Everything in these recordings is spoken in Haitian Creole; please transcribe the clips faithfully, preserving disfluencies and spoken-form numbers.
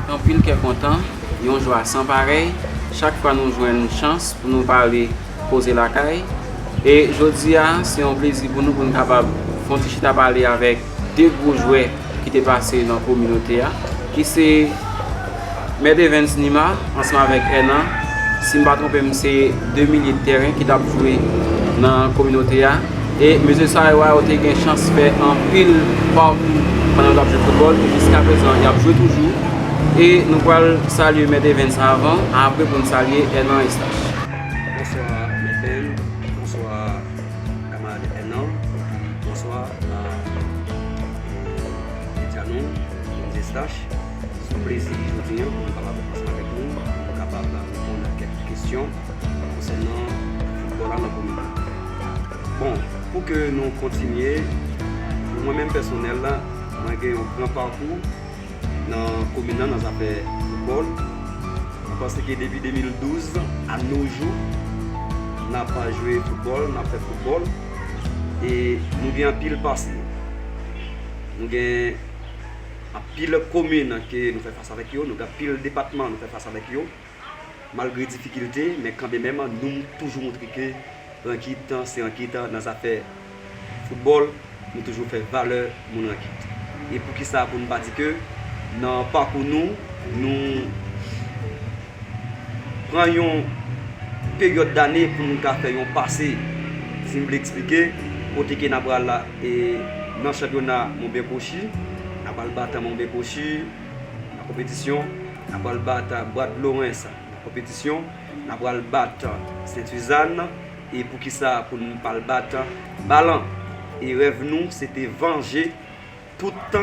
Anpil kè kontan, yon jwa san parèy, chak fwa nou jwenn chans pou nou pale koze lakay. E jodi a, se yon plezi pou nou, pou nou kapab fè yon ti chita pale avèk de gwo jwè ki te pase nan kominote a, ki se Mèt Evens Nima, ansanm avèk Hernan. Si m pa twonpe m, se de milye de tèren ki t ap jwe nan kominote a. E mesye sa yo a, yo te gen chans fè anpil pakou pandan yo t ap jwe foutbòl, e jiskaprezan, y ap jwe toujou. E nou pral salye Mèt Evens avan, apre pou n salye Hernan Eustache. Bonswa, Mèt Ben. Bonswa, kamarad Hernan. Epi bonswa a, e, medya nou, Hernan Eustache. Se yon plezi jodi a pou nou kapab ansanm avèk nou, pou nou kapab reponn a kèk kesyon konsènan foutbòl la nan komin nan. Bon, pou ke nou kontinye, pou mwen menm pèsonèl la, mwen gen yon gran pakou nan komin nan, nan zafè foutbòl. Mwen panse ke depi de mil douz a no jou, n ap jwe foutbòl, n ap fè foutbòl, e nou gen anpil pase. Nou gen anpil komin ke nou fè fas avèk yo, nou gen anpil depatman nou fè fas avèk yo. Malgre difikilte, men kanmenm nou toujou montre ke Rankit se Rankit nan zafè foutbòl, nou toujou fè valè moun Rankit. E poukisa pou n pa di ke nan pakou nou, nou pran yon peryòd dane pou nou ka fè yon pase, si m vle eksplike, kote ke n a pral, e, nan chanpyona Monbyen Kochi, n a pral bat Monbyen Kochi nan konpetisyon, n a pral bat Bwad Lorens nan konpetisyon, n a pral bat Sent Sizàn, e poukisa pou n pa al bat Balan? E rèv nou, se te vanje tout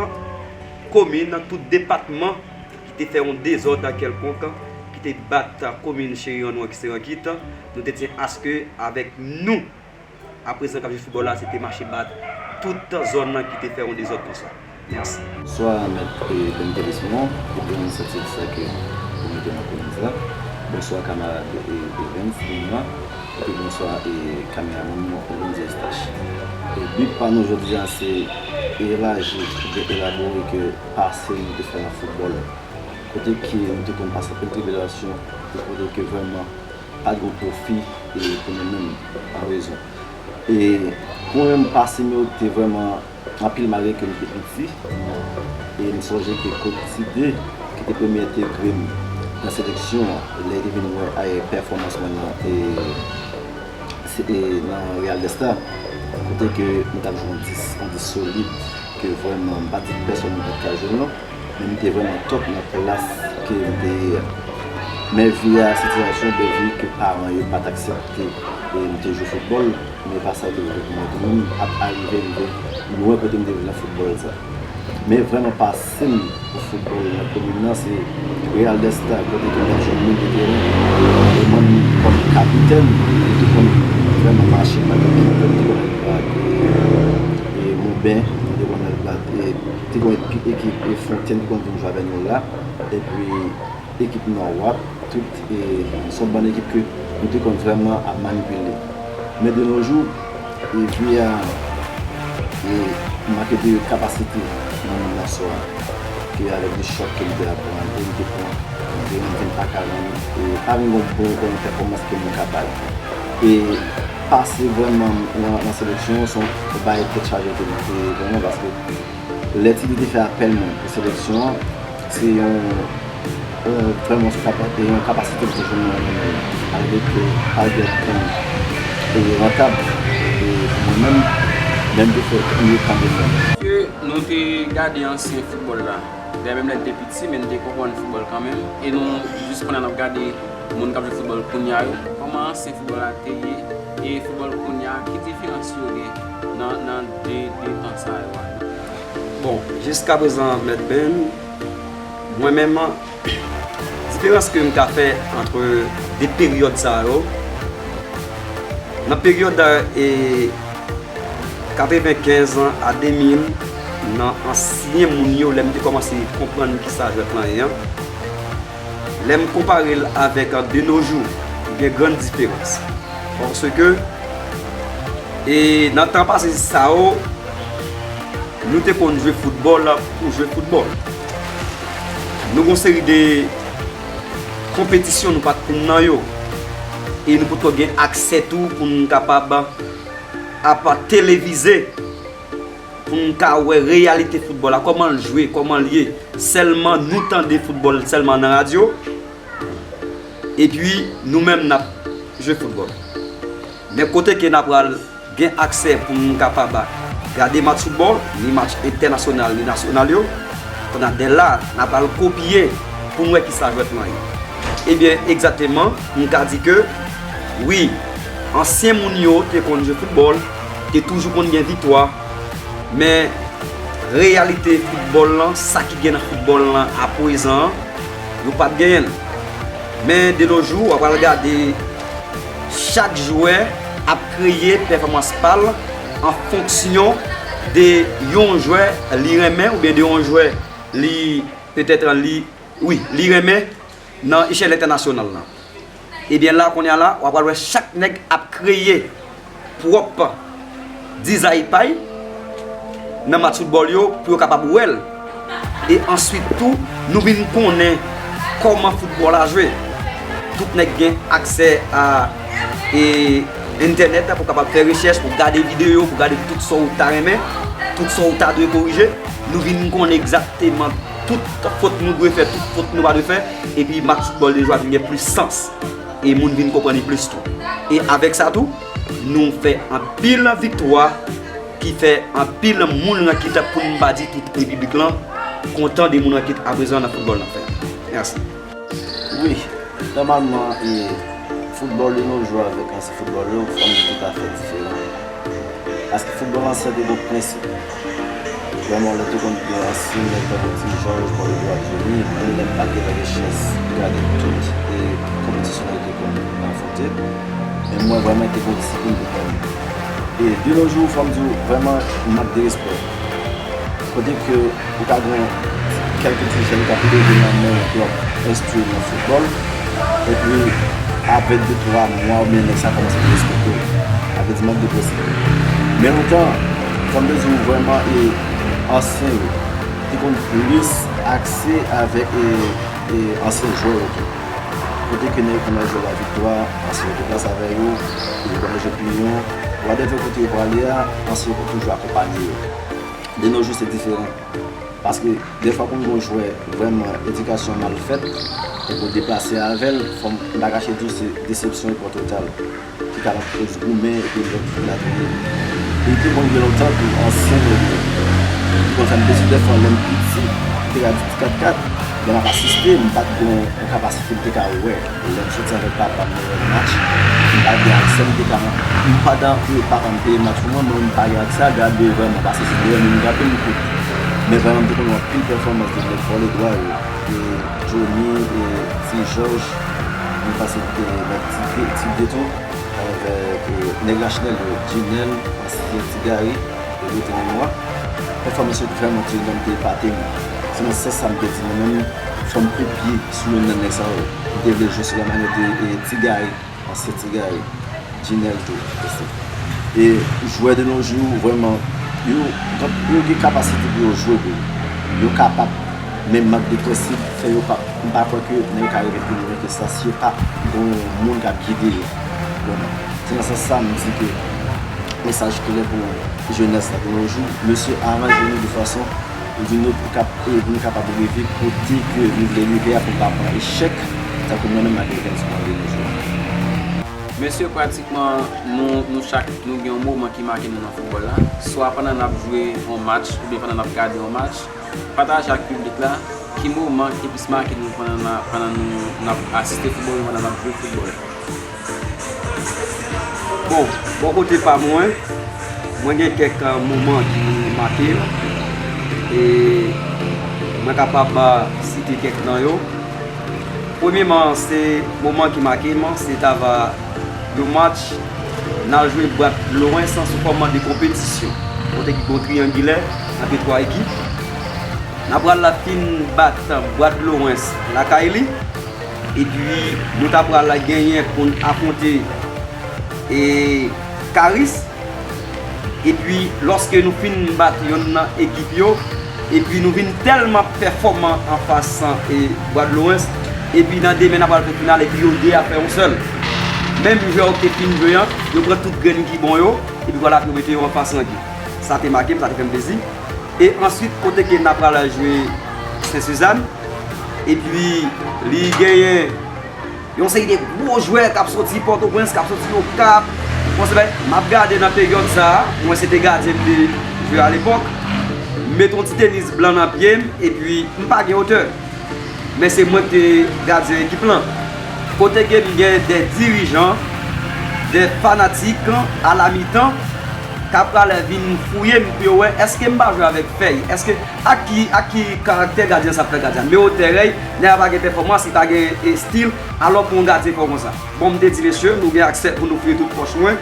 komin, tout depatman ki te fè yon dezòd kèlkonk, ki te bat komin cheri an nou an ki se Rankit. Nou te di aske avèk nou, aprezan k ap jwe foutbòl la, se te mache bat tout zòn nan ki te fè yon dezòd konsa. Mèsi. Bonswa, Mèt, e, Ben Teddy Simon, epi nou santi sa ke ou mete nan komin sa. Bonswa, kamarad, e, Evens Benoit, epi bonswa, e, kameramann nou, Evens Eustache. E, bi pa nou jodi a, se elaji, oubyen elabore ke pase nou te fè nan foutbòl. Kote ke nou te konn pase anpil tribilasyon, e kote ke vrèman pa t gen pwofi, e, pou nou menm, pa rezon. E pou mwen menm, pase m yo te vrèman anpil malgre ke m te piti. E m sonje ke Coach Tide, ki te premye entegre m nan seleksyon an, lè li te vin wè, e, pèfòmans mwen nan, e, se, e, nan Real Desta, kote ke m t ap jwe yon dis, yon dis solid, ke vrèman m pa di pèsonn m pa t ka jwe l non. Men m te vrèman top nan klas ke m te ye a. Men vi a, sitiyasyon de vi ke paran yo pa t aksepte, e m te jwe foutbòl, men e pa sa yo te vle pou mwen tou. Mwen menm ap arive rive lwen kote m te vle nan foutbòl sa. Men vrèman pase m pou foutbòl nan komin nan, se Real Desta, kote ke m t ap jwe milye teren. E mwen menm kòm kapitèn, m te konn vrèman mache bat ekip, m te konn al bat, e, e Monben, m te konn al bat, e te gen yon ekip, e Fontenn ki konn vin jwe avè nou la, epi ekip Nòwat, tout, e, se yon bann ekip ke nou te konn vrèman ap manipile. Men de nos jours, e, vi a, e, manke de kapasite nan moun nan swa, ke avèk de chòk ke m te ap pran, e m te pran, e m vin pa ka rann, e pa vin gon bon, bon pèfòmans ke moun ka bay. E pase vrèman nan, nan seleksyon, se yon bagay tèt chaje ke m te vrèman, paske lè Tide te fè apèl mwen pou seleksyon an, se yon, yon, vrèman, se kapa-, yon kapasite m te jwenn nan men l, malgre ke pa t gen yon, e, rantab, e, pou mwen menm, men m te fè miye kanmenm. Ke nou te gade ansyen foutbòl la, dayè menm lè n te piti, men n te konprann foutbòl kanmenm, e nou jis kounye a n ap gade moun k ap jwe foutbòl kounye a yo, kòman ansyen foutbòl la te ye, e foutbòl kounye a, ki diferans yo gen nan, nan de, de tan sa yo a? Bon, jiskaprezan, Mèt Ben, mwen menm, diferans ke m ka fè ant de peryòd sa yo, nan peryòd, e, katrevenkenz a de mil, nan ansyen moun yo, lè m te kòmanse konprann kisa jwèt lan ye an, lè m konpare l avèk de nos jours, gen grann diferans. Paske, e, nan tan pase sa yo, nou te konn jwe foutbòl pou jwe foutbòl. Nou gen yon seri de konpetisyon nou pa t konn nan yo. E nou potko gen aksè tou pou n kapab ap televize, pou n ka wè reyalite foutbòl la, kòman l jwe, kòman l ye. Sèlman nou tande foutbòl sèlman nan radyo, epi nou menm n ap jwe foutbòl. Men kote ke n ap pral gen aksè pou nou kapab gade match foutbòl, ni match entènasyonal, ni nasyonal yo, pandan de la, n ap pral kopye pou n wè kisa jwèt lan ye. Ebyen, egzakteman, m ka di ke, wi, ansyen moun yo te konn jwe foutbòl, te toujou konn gen viktwa, men reyalite foutbòl lan, sa ki gen nan foutbòl lan aprezan, yo pa t genyen l. Men de nos jours, w ap pral gade chak jwè ap kreye pèfòmans pa l an fonksyon de yon jwè li renmen oubyen de yon jwè li petèt li, wi, li renmen nan echèl entènasyonal lan. Ebyen la, kounye a la, w ap pral wè chak nèg ap kreye pwòp dizay pa y nan match foutbòl yo pou yo kapab wè l. E answit tou, nou vin konnen kòman foutbòl la jwe. Tout nèg gen aksè a, e, entènèt la pou kapab fè rechèch, pou gade videyo, pou gade tout sa w ta renmen, tout sa w ta dwe korije. Nou vin konnen egzakteman tout fot nou dwe fè, tout fot nou pa dwe fè, epi match foutbòl de jwa vin gen plis sans. E moun vin konprann li plis tou. E avèk sa tou, nou fè anpil viktwa ki fè anpil moun rankit, pou n pa di tout repiblik lan, kontan de moun rankit aprezan nan foutbòl n ap fè. Mèsi. Wi, nòmalman, e, foutbòl de nos jours avèk ansyen foutbòl yo, fò m di toutafè diferan. Paske foutbòl ansyen te gen prensip. Vrèman, lè te konn gen ansyen nèg tankou Ti Jòj, Paul Edouard Joly, menm lè m pa t gen rechèch, gade tout, e, konpetisyon yo te konn afwonte. Men mwen vrèman te gen yon disiplin pou mwen. E de nos jours, fò m di w, vrèman, mank de respè. Kote ke ou ka gen kèlke ti jèn k ap leve nan men w, k ap enstwi nan foutbòl, epi apre de twa mwa oubyen nèg sa kòmanse derespekte w. Sa vle di mank de prensip. Men lontan, fò m te di w vrèman, e ansyen yo te konn plis akse avèk, e, e ansyen jwè yo tou. Kote ke nèg yo konn al jwe laviktwa, ansyen yo te pase avè yo, yo konn al jwe piyon, whatever kote yo prale a, ansyen yo konn toujou akonpanye yo. De nos jours, se diferan. Paske, dèfwa, pou yon jwè, vrèman, edikasyon mal fèt, epi w deplase avè l, fò m, m pa kache di w, se desepsyon epi totale. Ki ka nan koz goumen, epi lòt latriye. E te konn gen lontan tou, ansyen nèg yo, ki konn fè m plezi dèfwa, lè m piti, m te ka di ti kat kat, lè m ap asiste, m pa t gen yon kapasite m te ka wè. Lè m soti avèk papa m nan yon match, m pa gen aksè, m te ka, m pandan ke papa m peye match pou mwen, mwen m pa gen aksè a gade vrèman, paske se deyò m vin frape m tou. Men vrèman, m te konn wè anpil pèfòmans de nèg Paul Edouard yo, e Johnny, e Ti Jòj, m panse, e nèg Ti Gre, Ti Gre tou, avèk, e, nèg Lachanèl yo, Jinèl, ansyen Ti Gari, e Rodri Memwa. Pèfòmans yo vrèman te, te epate m. Se nan sans sa m te di, mwen menm, fò m kopye sou youn nan nèg sa yo. M te vle jwe sou la manyè de, e, Ti Gari, ansyen Ti Gari, Jinèl tou, osi. E jwè de nos jours, vrèman, yo, yo gen kapasite pou yo jwe, bro. Yo kapab, men mank de prensip fè yo pa, m pa kwè ke nèg yo ka rive pi lwen ke sa si yo pa gen yon moun k ap gide yo. Vrèman. Se nan sans sa m di ke mesaj klè pou jenès la de nos jours, mesye, aranjé nou de fason pou nou, pou kap-, e pou nou kapab rive kote ke nou vle rive a, pou n pa pran echèk, tankou mwen menm ak Evens pran de nos jours. Mesye, pratikman, nou, nou chak, nou gen yon moman ki make nou nan foutbòl la. Swa pandan n ap jwe yon match, oubyen pandan n ap gade yon match. Pataje ak piblik la, ki moman ki plis make nou pandan n a-, pandan nou, n ap asiste foutbòl, pandan n ap jwe foutbòl? Bon, bò kote pa mwen, mwen gen kèk, euh, moman ki make m. E mwen kapab, euh, site kèk nan yo. Premyeman, se moman ki make m, se t ava yon match, n al jwe Bwat Lorens sou fòma de konpetisyon, kote ki gen yon triyangilè ant twa ekip. N a pral la fin bat Bwat Lorens lakay li, epi nou ta pral la genyen pou n afwonte, e, Karis. Epi, lòske nou fin bat yonn nan ekip yo, Epi nou vin tèlman pèfòman anfas e Bwad Lawrence. Epi nan demen n ap al fè final epi yo de a fè yon sèl. Menm jwè yo ki te fin jwe an, yo pran tout grenn ki bon yo, epi vwala yo mete yo anfas Ranki. Sa te make m, sa te fè m plezi. E answit, kote ke n ap al jwe Sen Sizàn, epi li genyen yon seri de gwo jwè k ap soti Pòtoprens, k ap soti Okap. Bon, se pa, m ap gade nan peryòd sa a, mwen se te gadyen m te jwe alepòk. M met yon ti tenis blan nan pye m, epi m pa gen wotè. Men se mwen ki te gadyen ekip lan. Kote ke m gen de dirijan, de fanatik a la mitan, k ap pral vin fouye m pou yo wè èske m pa jwe avèk fèy, èske ak ki, ak ki karaktè gadyen sa ap fè gadyen. Men wotè rèy, nèg la pa gen pèfòmans, li pa gen estil, alò pou yon gadyen fè w konsa. Bon, m te di, mesye, nou gen aksè pou nou fouye tout pòch mwen,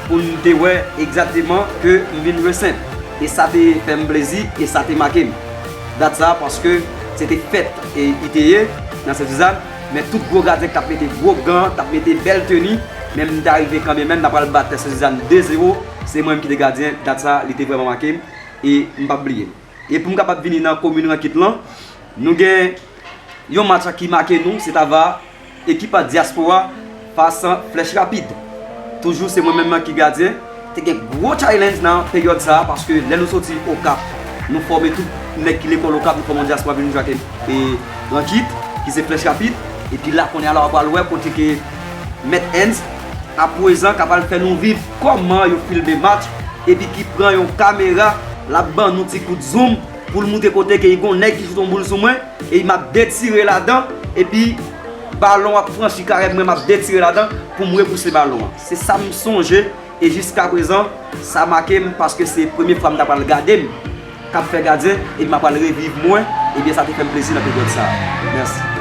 pou n te wè egzakteman ke m vin jwe senp. E sa te fè m plezi, e sa te make m. Dat sa, paske se te fèt e li te ye nan Sentizàn, men tout gwo gadyen k t ap mete gwo gan, t ap mete bèl teni, men m t arive kanmenm, n ap pral bat Sentizàn de zewo, se mwen menm ki te gadyen, dat sa, li te vrèman make m, e m p ap bliye l. E pou m kapab vini nan komin Rankit lan, nou gen yon match ki make nou, se t ava ekip Dyaspora fas Flèch Rapid. Toujou se mwen menm ki gadyen. Te gen gwo challenge nan peryòd sa a, paske lè nou soti Okap, nou fòme tout nèg ki lekòl Okap, nou fòme yon dyaspora vin jwe ak, e, Rankit, ki se Flèch Rapid. Epi la, kounye a la, w ap pral wè kote ke Mèt Ends, aprezan, k ap al fè nou viv kòman yo filme match, epi ki pran yon kamera, l ap ban nou ti kout zoom, pou l moutre kote ke li gon nèg ki choute yon boul sou mwen, e m ap detire ladan, epi balon ap franchi karè mwen, m ap detire ladan pou m repouse balon an. Se sa m sonje, e jiskaprezan, sa make m, paske se premye fwa m ta pral gade m k ap fè gadyen, epi m ap pral reviv mwen, ebyen sa te fè m plezi nan peryòd sa a. Mèsi.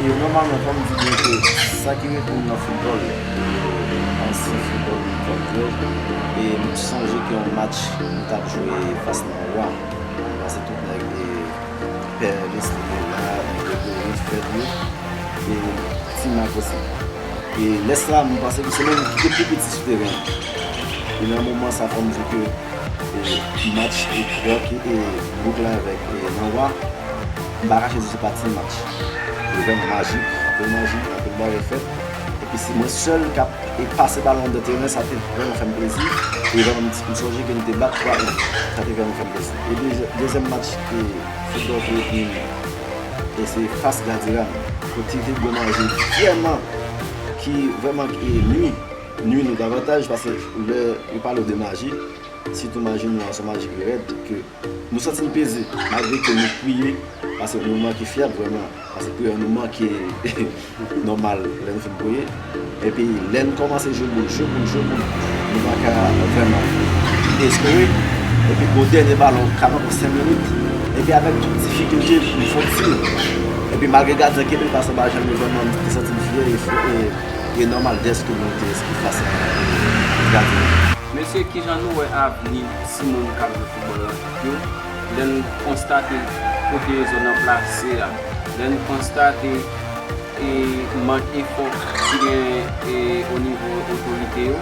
E nòmalman, fò m di byen ke sa ki rete m nan foutbòl, ansyen foutbòl m t ap jwe, e m sonje ke yon match m t ap jwe fas nan Wa, m pase tout nèg, e, Pè Leslie te la, nèg Gregory, Fred yo, e Ti Mak osi. E lè sa a, m panse ke se mwen ki te pi piti sou teren an. E nan moman sa, fò m di ke, e, match e Rock e Bouk la avèk, e, nan Wa, m pa kache di se pa ti match. Li vrèman majik, anpil maji, anpil bagay fèt. Epi se mwen sèl k ap e pase balon anndan teren, sa te vrèman fè m plezi. E vrèman, m, m sonje ke nou te bat twa en. Sa te vrèman fè m plezi. E dezye-, dezyèm match e foutbòl ki rete m, e se fas Gadiram. Kote te gon maji vrèman ki vrèman e nwi, nwi nou davantaj, paske lè yo pale w de maji, sitou maji nou an se yon maji ki rèd, ke nou santi n peze, malgre ke nou kriye, paske nou manke fyèb vrèman, paske kriye nou manke nòmal lè nou fin kriye. Epi lè n kòmanse jwe boul, jwe boul, jwe boul, nou pa ka vrèman espere. Epi gon dènye balon, ka manke senk minit. Epi avèk tout difikilte, nou fè yon ti. Epi malgre gadyen kenbe l, paske m pa janm vrèman te santi m fyè e, e, e nòmal dèske mwen te enskri fas a gadyen. Mesye, kijan nou wè avni timoun k ap jwe foutbòl nan yo, lè n konstate kote zòn nan plase a, lè n konstate e mank efò ki gen e o nivo otorite yo,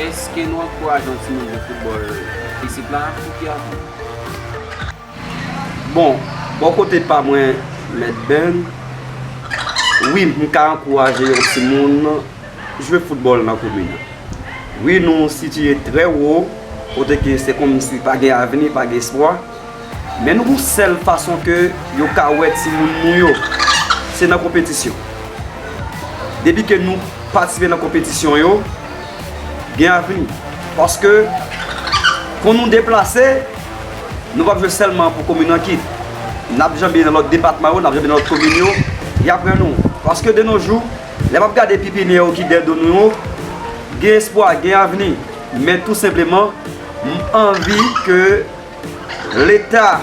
èske nou ankouraje yon timoun jwe foutbòl isit la? Pou ki avni? Bon, bò kote pa mwen, Mèt Ben, wi, m ka ankouraje yon timoun jwe foutbòl nan komin nan. Wi, nou sitiye trè wo, kote ke se kòmsi pa gen avni, pa gen espwa. Men nou gon sèl fason ke yo ka wè timoun nou yo, se nan konpetisyon. Depi ke nou patisipe nan konpetisyon yo, gen avni. Paske, kon nou deplase, nou p ap jwe sèlman pou komin Rankit. N ap janbe nan lòt depatman yo, n ap janbe nan lòt komin yo, y ap wè nou. Paske de nos jours, lè m ap gade pipinè yo ki dèyè do nou yo, gen espwa, gen avni. Men tou senpleman, m anvi ke Leta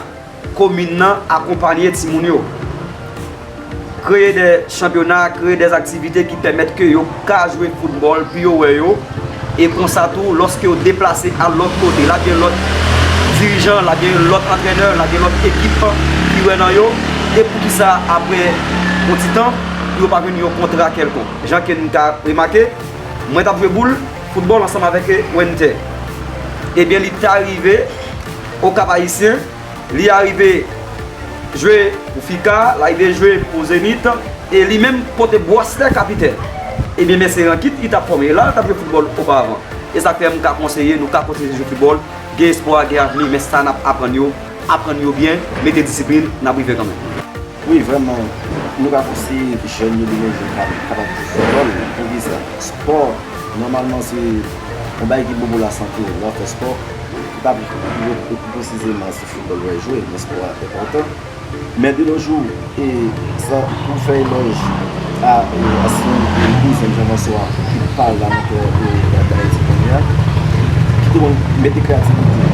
komin nan akonpaye timoun yo. Kreye de chanpyona, kreye de aktivite ki pèmèt ke yo ka jwe foutbòl, pou yo wè yo, e konsa tou, lòske yo deplase al lòt kote, l ap gen lòt dirijan, l ap gen lòt antrènè, l ap gen lòt ekip ki wè nan yo, e poukisa apre yon ti tan, pou yo pa jwenn yon kontra kèlkonk. Jan ke n ka remake, mwen t ap jwe boul, foutbòl ansanm avèk Wenter. Ebyen, li ta rive, Okap Ayisyen, li arive jwe pou Fika, l arive jwe pou Zenith, e li menm pote bwasle kapitèn. Ebyen, men se rankit li t ap fòme, e la l t ap jwe foutbòl oparavan. E sa k fè m ka konseye, nou ka konseye jwe foutbòl, gen espwa, gen avni, men sa n ap aprann yo, aprann yo byen, mete disiplin, n ap rive kanmenm. Wi, vrèman, nou ka konseye jèn yo de nos jours ka- kapab jwe foutbòl. Poukisa? Spò, nòmalman, se yon bagay ki bon pou lasante. Lè w fè spò, ki pa pi presizeman se foutbòl w al jwe, men spò a enpòtan. Men de nos jours, e sa, pou fè elòj a, e, ansyen kouzen Jean François ki pale la nan kè, e, Ayiti kounye a, ki te konn mete kreyativite.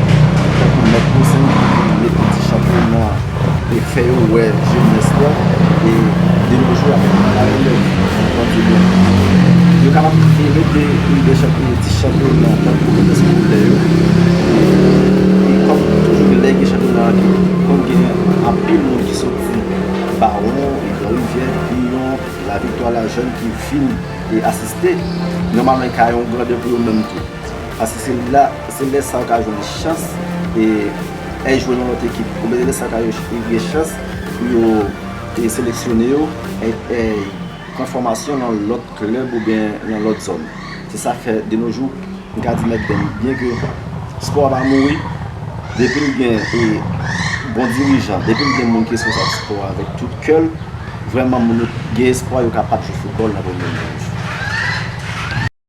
Tankou mèt Posen ki te konn mete ti chanpyona e fè yo wè jenès la, e de nos jours, avèk la relèv, kòm di byen, yo kapab mete de chanpyona, ti chanpyona tankou konpetans popilè yo. E, e kòm toujou gen lè gen chanpyona an, konn gen anpil moun ki soti Bawon, Gran Rivyè, Piyon, Laviktwa, Lajèn ki vin e asiste. Nòmalman, e ka yon grandè pou yo menm tou. Paske se la, se lè sa yo ka jwenn chans e, e jwe nan lòt ekip. Oubyen se lè sa yo ka yo- gen chans pou yo e seleksyone yo e, e pran fòmasyon nan lòt klèb oubyen nan lòt zòn. Se sa k fè de nos jours, m ka di mèt byen, byen ke spò a pa mouri, depi l gen e bon dirijan, depi l gen moun ki responsab spò a avèk tout kè l, vrèman moun yo gen espwa yo kapab jwe foutbòl nan premye liv.